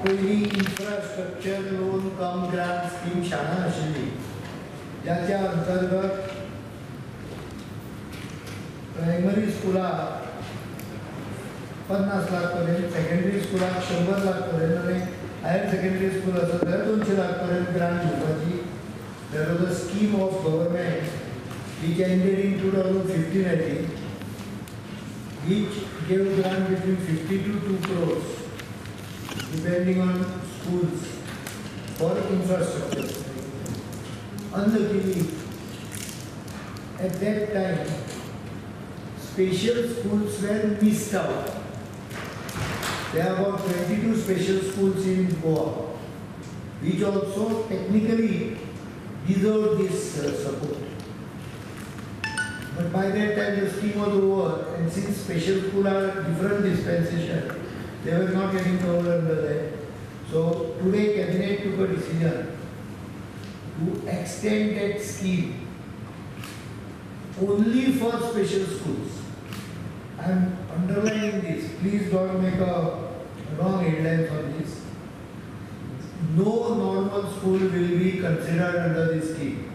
पयलीं infrastructure loan cum grant scheme शाणा आशिल्ली, ज्याच्या अंतर्गत प्रायमरी स्कुलाक 50 लाख पर्यंत, सेकंडरी स्कुलाक 100 लाख पर्यंत आनी हायर सेकंडरी स्कूल आसत जाल्यार 200 लाख पर्यंत ग्रांट दिवपाची. There was a scheme of government which ended in 2015, I think, which gave grant between 50 to 2 crores depending on schools for infrastructure. Unluckily, at that time, special schools were missed out. There are about 22 special schools in Goa, which also technically deserved this support. But by that time the scheme was over, and since special schools are different dispensation, they were not getting covered under that. So today cabinet took a decision to extend that scheme only for special schools. I am underlining this. Please don't make a wrong headlines on this. No normal school will be considered under this scheme.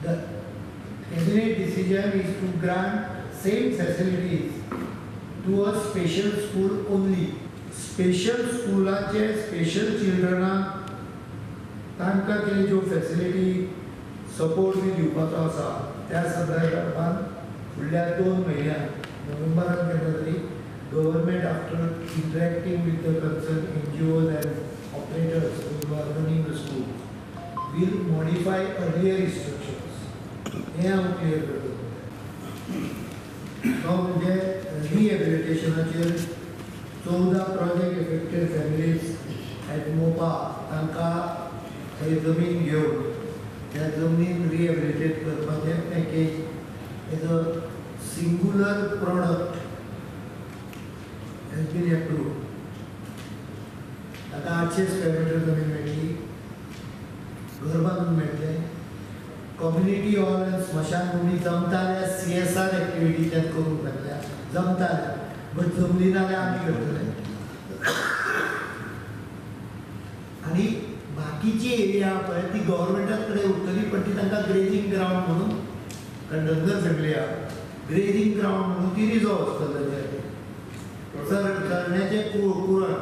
The cabinet decision is to grant same facilities to a special school only. Special schoolaचे special children तांकां कितें ज्यो facility support बी दिवपाचो आसा त्या संदर्भात फुडल्या 2 म्हयन्यांत नोव्हेंबरान केन्ना तरी government, after interacting with the concern NGOs and operators who are running the schools, will modify earlier instructions. हें हांव क्लियर करता. तो म्हणजे रिहेबिलिटेशनाचेर 14 project affected families at Mopa तांकां थंय जमीन घेवन त्या जमनीन रिहेबिलिटेट करपाचें package as a singular product has been approved. ताका 800 स्क्वेअर मिटर जमीन मेळटली, घर बांदून मेळटलें, कम्युनिटी हॉल आनी स्मशानभूमी जमता जाल्यार CSR activity त्यात करूंक लागल्या, जमता जाल्यार, बट जमली ना जाल्यार आमी करतले. आनी बाकीची एरिया पळय ती गव्हर्मेंटाच कडेन उरतली, पण ती तांकां ग्रेजींग ग्रावंड म्हणून, कारण धनगर फॅमिली आहा, ग्रेजींग ग्रावंड म्हणून ती रिजर्व आसतली तांच्या. चरण्याचें कुरण